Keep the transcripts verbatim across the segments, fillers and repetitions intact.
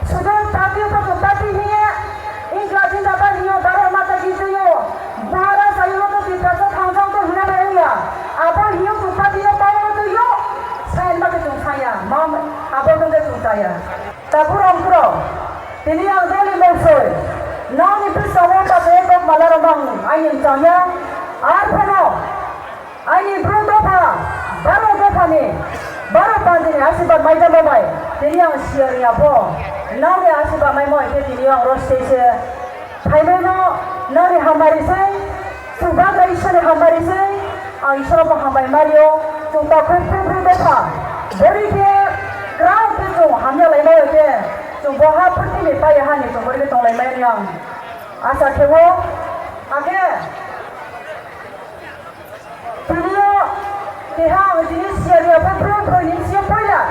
Sudo party o to party hiye, Ingla jinda ba hiyo, Bharat Mata ki jayo, Bharat sayo to Tiprasa thangjang to hina na ya, abo hiyo to party o power to yo, sain ba ke tung saya, mam, abo to ke tung saya. Takurang kuro, tini ang doli mongsoi, nang ni pisa wo pa ke kok malarang bang, ayin chaya, ar phano, Aini bru dopha, baro dophani, baro panjini asibad maijama bai, tini ang siyar ya pho, nangni asibad maimo hai khe tini ang ro stage se phaimano, nangni hamari se, chubagwi Iswrni hamari se, ang Iswrno bo hambai mario, chwng takhuk bru bru dopha, bori khe kwrang khe chwng hamya laimai khe, chwng bo ha purthimni paiya hani chwng bori khe tong laimai ani ang asa khe o, akhe. Tini o keha ang tini siyar ya pho bro bro ni siyar poila.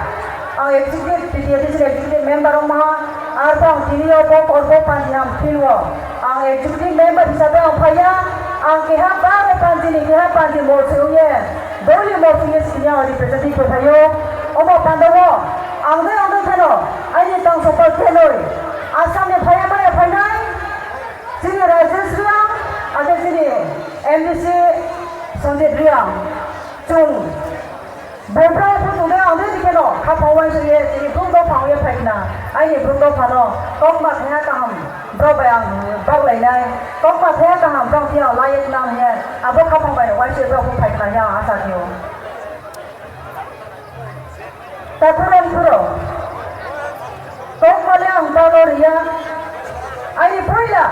Ang executive, T T A D C executive member wng maha. Ar pho ang tini o bo korbo panji ham phil o. Ang executive member hisabe ang phaiya. Ang keha baro panji ni keha panji mor se wngye. Doli mor se wngye sini ang representative phaio. Omo panda o ang dai ang dai kheno. Aini tang sopal khenoi. Assam ni phaiya maya phainai. Chini Rajesh Reang, ake chini M D C Sanjit Reang, chwng bumrok phutung de ang de dikhe no, khaphang uansuk ye chini bumrok phang ye phai khna, aini bumrok phano kokma thaya kaham, borok bai ang bak lainai, kokma thaya kaham, borok thaya lai ye khna hwnye, abo khaphang bai uansuk borok phai khna hwnye ang asa khe o. Takhurang khuro. Kokmale ang balo riya. Ani puila.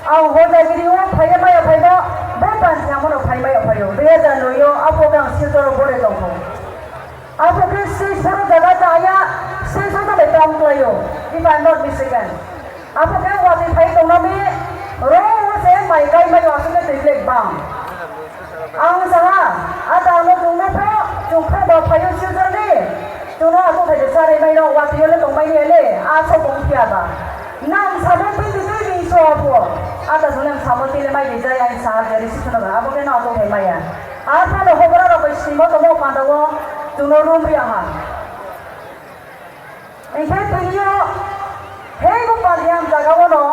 Ang hojagiri o phaiya maya phaiba. Bo pansi amono phai maya phaio. Dui hajar noi o apo khe ang silcharo bore tongkho. Apo khe sei soro jaga ta aya. Sei soro bai tam klaio. If I am not mistaken. Apo khe watwi phai tongna mi, ro o se mai kai mai aswk khe twi blek bang. Ang saha, a ta ano chwngno pho, chwng pho ba phaio silchar ni. Chwngno ato thai de sarai mai no, watwi ole tong mai ni ele, a so tong phiya ba. Nang samo twi twi twi bing so apo. A ta chwngno samo twi le mai de jai ai sa de risi chwngno ba, abo khe no ato thai maya. A phano hobora rok bai simo tomo panda o, chwngno room ri aha. Hinkhe tini o hei bo pandi ham jaga o no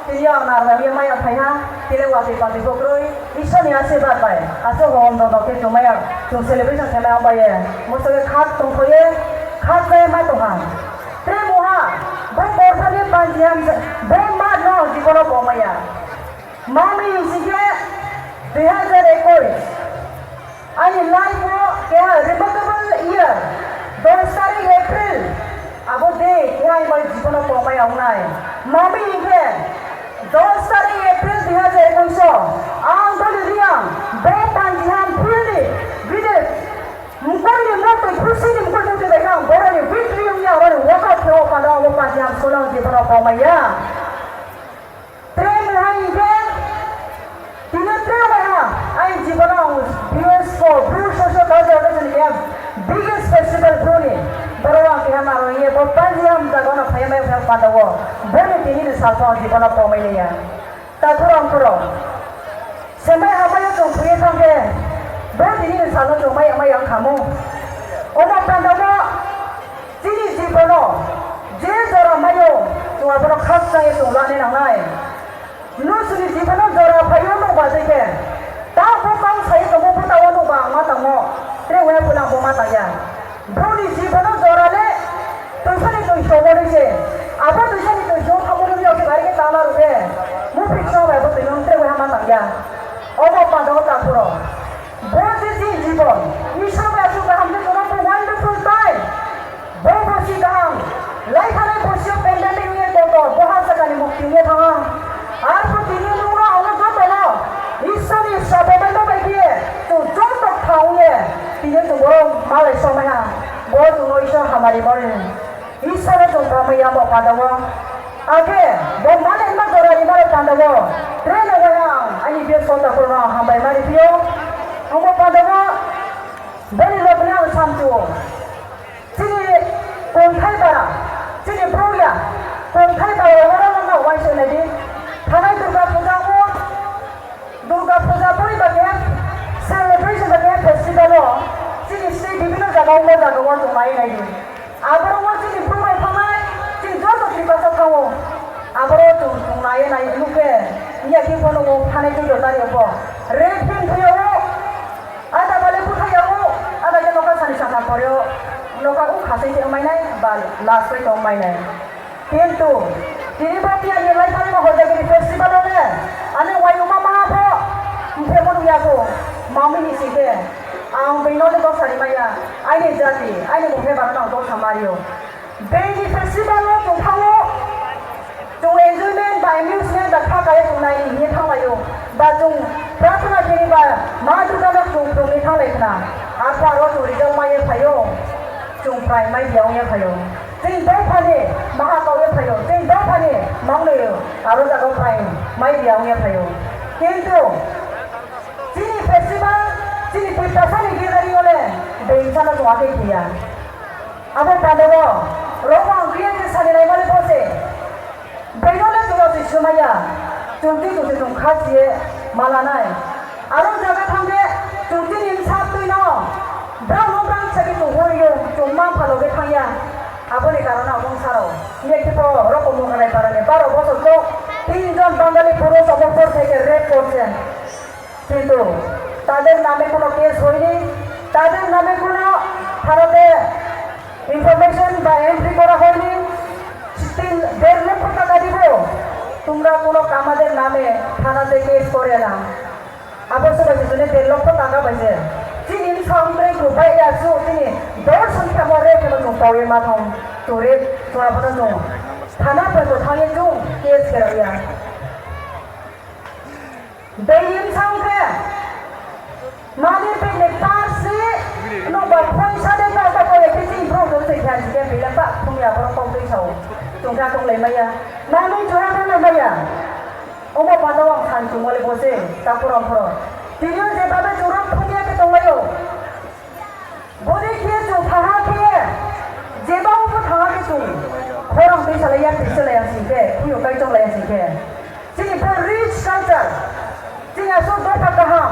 tini o ang narwknai maya phaiha, tini watwi pandi bo kwrwi Iswrni asirwad bai aswk hom dono khe chwng maya chwng celebration khaimaya bai ye moso khe khak tongthoi ye khak jai ma tongha. Tre moha bo borsa ni pandi ham ja-, bo ma no jibono bo maya. Mami hingsi khe dui hajar ekush. Ani life o keha remarkable year, dos tarik April, abo de keha ani bai jibono tongmai wngnai. Mami hingkhe dos tarik April dui hajar ekush o ang Doli Reang bo Panjiham field ni bide mukol ni mukol khusi ni mukol tongtwi bai kha ang borok ni victory wngya abo ni walk out khe o panda abo Panjiham school ang jibono tongmai ya. Tei mohai hingkhe tini tei wngkha, aini jibono ang viewers ko Bru Social Culture Organization keha biggest festival Bru ni. Borok ang keha naro ye bo Panjiham jaga no phaiya mai phai panda o. Boni tini ni salsa ang jibono pomai liya. Takhurang khurang. Semai hamai o chwng thwiwi thangkhe, bo tini ni salo chwng maya maya wng khamu. Omo pandao chini jibono je jora maio, chwng abono khakchangwi chwng lani nangnai. Nwng chini jibono jora phaio nwng ba tei khe, ta bo kang sai tongo, bo tao nwng ba ang ma tangmo, tre wngya phano ang bo ma tangya. Boni jibono jora le twisa ni twi songmani se. Abo twisa ni twi song thamoni wngya se bari khe tama rw khe. Muphi song bai bo twi nung tei wngya ma tangya. Omo panda o takhuro. Bo je chini jibon. Isor bai aswk kaham khe tono bo wonderful time. Bo bosi kaham. Lai thanai bosi o pandemic wngya kotor. Bo ha sakani mukti wngya thangha. Arphuh tini nwngno ano jotono Iswrni srapo maima bai khe chwng joto kha wngya, tini chwng borok malai songmaiha, bo chwngno Iswr hamari mani. Iswrno chwng pamwi yamo pandao. Akhe bo malai ma jora rimani pandao. Treno waiha ang ani biyang sota khorokno ang hambai mani phio. Omo pandao boni logni ang samchuo. Chini kongthai bara, chini bru ya, kongthai bara oro no uaisa nai di. Thanai Durga Puja o, Durga Puja boni ba keha celebration ba keha festival o, chini state bibhinno jaga o, jaga o tong nai nai di. Aboro o chini bru bai thanai, chini joto Aye nai nuk khe, iya khe bono o phanai twi rw tari o bo. Re phin thwi o, ada bale bwthai o, ada khe nokha sani sasa pore o, nokha o khasai tong mai nai, ba last bai tong mai nai. Kintu, tini bo tiyani lai thani bo Hojagiri festival o le, ani wai uma maha pho, mkhe munu ya ko, mami ni sike, ang bino le dok sari maya, aini jati, aini mukhe barano ang dok samari o. Bini festival o tongthao, chung enjoyment ba amusement ba kha kaya chung nai ni thanglaio, ba chung prarthana kini ba ma Durga no chung thumni thanglai khna, arpha aro chung result maya phaio, chung prai mai dia ongya phaio. Chini dophani maha kau ya phaio, chini dophani mangno yo, aro jaga prai mai dia ongya phaio. Kintu chini festival, chini Tiprasani gilari ole bengsa no chung akhai khiya. Abo pandao, rogo ang khe sani lai mani pose. Beno le tula twi sumaya, chwng twi twi chwng kha siye ma lanai. Aro jaga thangde chwng tini bwsa twi no, brang no brang sadi tong hor yo, chwng ma phalo ge thangya. Aboni karone abong saro, ye khe po roko Mogarai parani baro bosor to tin jon Bangali purush obo por theke rape korche. কিন্তু তাদের নামে কোনো কেস হয়নি, তাদের নামে কোনো থানাতে ইনফরমেশন বা এন্ট্রি করা হয়নি। তিন দেড় লক্ষ টাকা দিব, তোমরা কোনো আমাদের নামে থানাতে কেস করে না। Abo se bai se deড় লক্ষ টাকা bai se. Chini bwsang bwrwi kwbai ya su, chini dorson khe amo rep khe chwng pawi ma thang, chwng rep chwng abono chwng thana pai kwthang ye chwng case khe rw ya. Bini bwsang khe mani bini parsi no ba phaisa de ka ka ko ekhe chini bro do se khan je bini ba thumya bro ko twi sao. Chwng kha tong lai maya. Mani chwra tong lai maya. Omo panda wng san chwng wale bose ta pura phoro. Tini je babe chwra thumya khe tong laio. Boni khe chwng thaha khe jeba obo thaha khe chwng khorang twi salai ya, twi salai ya sing khe, khuyung kai chong lai ya sing khe. Chini bo rich culture, chini aswk dopha kaham,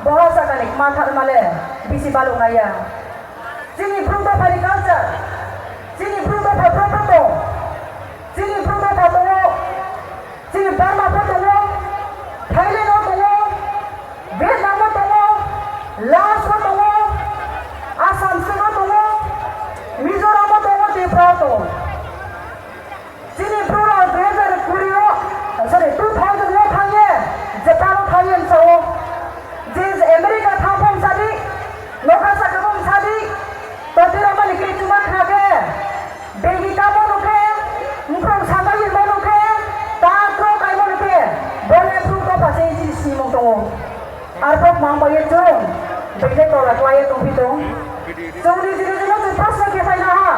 boha sakani kma thar male bisi baluk nai ya. Chini Bru dophani culture, chini Bru dopha proper tong, chini Bru dopha tongo. Chini Burma pho tongo, Thailand o tongo, Vietnam o tongo, Laos o tongo, Assam state o tongo, Mizoram o tongo, Tripura o tongo. Chini Bru rok dui hajar kuri o, sorry, two thousand o thang ye Japan o thang ye msa o. Je America thang pho msa di, nokha saka pho msa di, to twi rok mani kri chuma khna khe. Begi kamo nukhe, mukhrok sabai mo nukhe, ta tro kaimo nukhe, bole phru to phase isi simung tongo. Arpok mang bai chwng, bege tola kwlai tong phi tong. Chwngni jini jino chwng proshno khe phai na ha.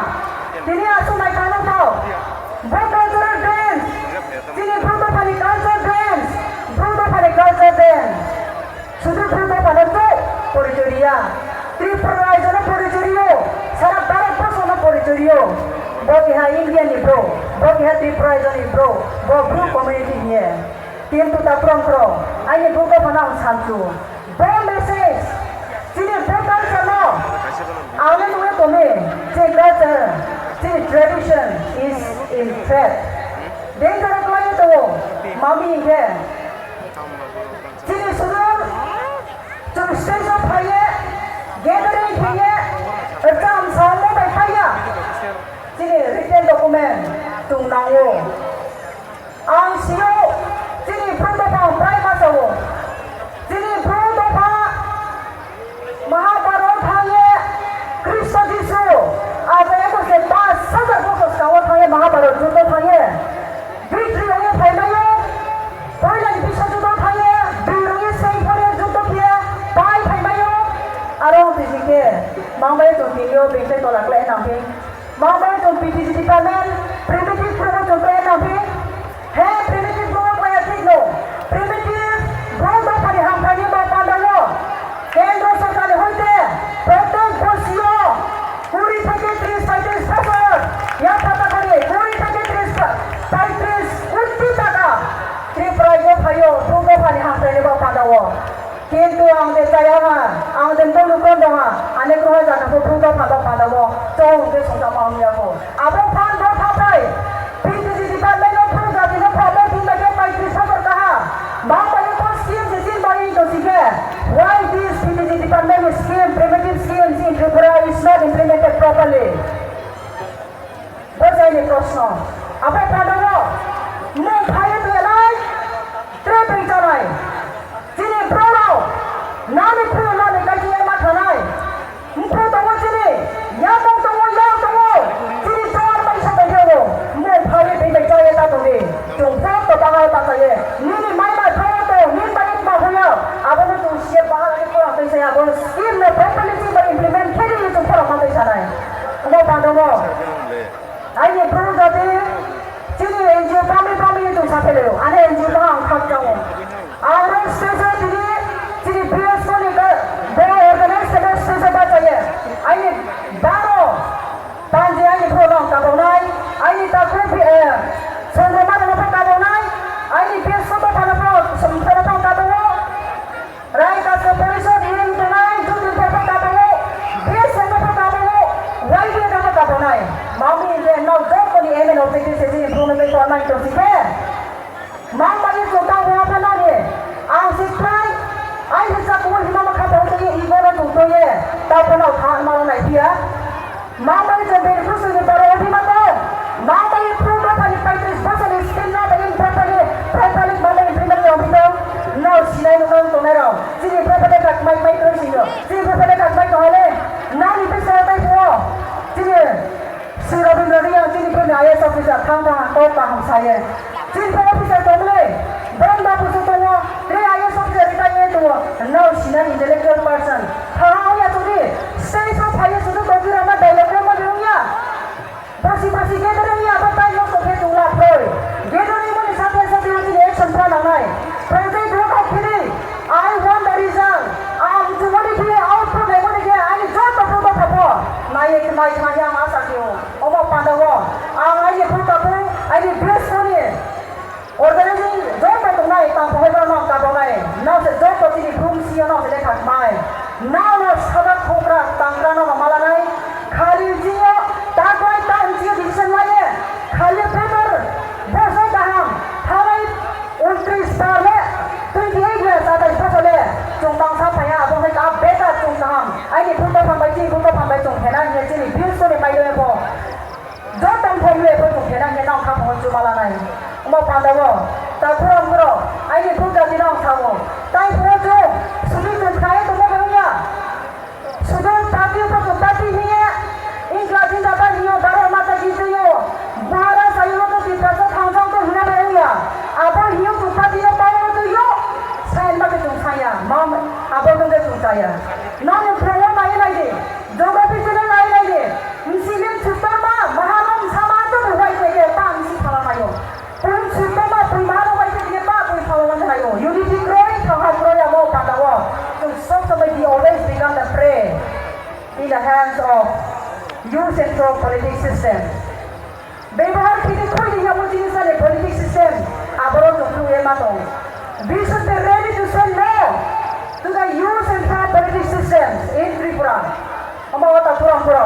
Tini aswk nai kano tho. Bo cultural dance, chini Bru dophani cultural dance, Bru dophani cultural dance. Sudu Bru dophano to porichoi riya. Tripura rajyo no porichoi riyo. Sara Bharat borso no porichoi riyo. Bo keha India ni bro, bo keha Tripura rajyo ni bro, bo Bru community hiye. Kintu ta prong pro, aini Bru dophano ang sanchu. Bo message, chini Bru culture no, ang le nungya tome, chini culture, chini tradition is in threat. Danger o kwlai tongo, mami hinkhe. Chini sudur, chwng stage o phaiye, gathering khaiye, exam samung bai phaiya. Chini written document chwng nango. Ang sio, chini Bru dopha ang prai ma sao. Chini Bru dopha Mahabharata thangye Kristo Jisu, abo ekoshe pas hajar bosor skango thangye Mahabharata juddo thangye victory wngye phaimaio, poilani Biswa juddo thangye bir wngye seng phore juddo khiye pai phaimaio, aro twijike mangbai tongphio, bekhe tola khlai nangphi. Mangbai tong P T G department, primitive group o tong kaya nangphi. He primitive group o kaya thik no. Primitive group o phani hamkhaini ba pandao. Kendro sorkar ni hoite, protek bosio, kuri theke tris paitris bosor. Ya pata kori, kuri theke tris pa-, paitris koti taka. Tripura yo phaio, group o phani hamkhaini ba pandao. Kintu ang je chaya ha, ang je mung nukron dong ha, ani kroha jana pho phung dopha dopha dabo, chong hwnkhe songchamo hamya kho. Abo phan dopha phai, P T G department no phuru jati no pha, bo thung bai khe Abo pandao nwng phaiwi tongya nai, tre tong chanai. Chini borok nani phuru nani kaiching ma thanai. Mkhu tongo chini, yakung tongo, yak tongo. Chini chor bai sa bai tongo. Nwng phaiwi tongya chaya ta tongdi. Chwng joto bagao ta chaye. Nini mai bai phaiwi tong, nini bai ma huya. Abono chwng siya bahai khorang twi saya. Abono scheme no properly chini bai implement khe di chwng khorang ma twi sanai. Omo pandao. Aini bru jati chini N G O pami pami tong sa phelaio. Ani N G O no ang khakchangmo. Ang rok stage o tini chini B S O ni ka, bo organize khe stage o bachaiye. Aini baro panji aini bru no ang kabonai. Aini takhuk, eh, Songroma no pho kabonai. Aini B S O to phano pho, som-, phano pho kabongo. Rai kaso porisod ring tongnai, jodi photo kapango, dress photo kapango, Y B A photo kapanai. Mami je no jotoni M N O tei tei se jini phone tei tongnai to sike. Mang mani chota wa phanani. Ang sikrai, ai hisa kuwa hima makha photo ye ibo na tuto ye. Tao phono khan maro nai pia. Mangbai je bini kusui ni borok wngwi ma tong. Mangbai phru dophani paitris bosoni scheme no bai wngwi properly, properly mangbai implement wngwi tong. No sinai no nang tongnai rok. Chini properly kak mai mai tong sino. Chini properly kak mai tong hale. Nani bwskango tai phuo. Chini Sri Rabindra Reang chini phru ni I A S officer thang thang kok kaham saye. Chini officer tongle, borok no busu tongo, tei I A S officer rita ye tongo, no sinai intellectual person. Thaha oya tongdi, stage o phaiye sudu dogi rama dialogue rama rungya. Bosi bosi gathering ya, abo tai no sokhe tongla proi. Gathering mani sathe sathe wngkhe action plan nangnai. Project block out khiri, I want the result. Ang chumani khe output naimani khe ani joto photo photo. Nai nai thangya ang asa khe o. Omo pandao ang ani photo khe ani best ni. Organizing joto tongnai, tang pohai borok no kabonai, no se joto chini brum sio no se lekha kmai. No no sada khokra tangkra no malanai. Khali jio takwai ta jio decision laye. Khali paper bosai kaham. Thalai untris bar le twenty eight years atai bosole. Chwng tang sa phaya abo hai ka beta chwng kaham. Aini photo phambai chini photo phambai chwng khena hiya chini views soni mai le bo. Jotong thaiwi ebo chwng khena hwnkhe nang kha phungo chuma lanai. Omo pandao, ta khorang borok, aini phung jati nang sao. Tai phungo chwng, sudi chwng khlai tongma bai wngya. Sudon party bo chwng party hiye, Ingla jinda bai hiyo, Bharat Mata ki jai ho, Maharaj ayo to Tiprasa thangthang to hina bai wngya. Abo hiyo chwng party no power o twiyo, sign ba khe chwng saya, mam, abo tongkhe chwng saya. Nang phungo nai nai di. Geography channel nai nai di. Msini chutama, mahanom sama to buhai ke ke pa msi phala mayo. Pun chutama, pun mahanom bai ke ke pa pun phala mayo. Unity kroi, thaha kroi amo pandao. To sob samay we always become the prey in the hands of you central politics system. Bebohar khidi khoi di yamo jinis ani politics system aboro chuklu ye ma tong. We should be ready to say no to the use and throw politics systems in Tripura. Omo wata pura pura.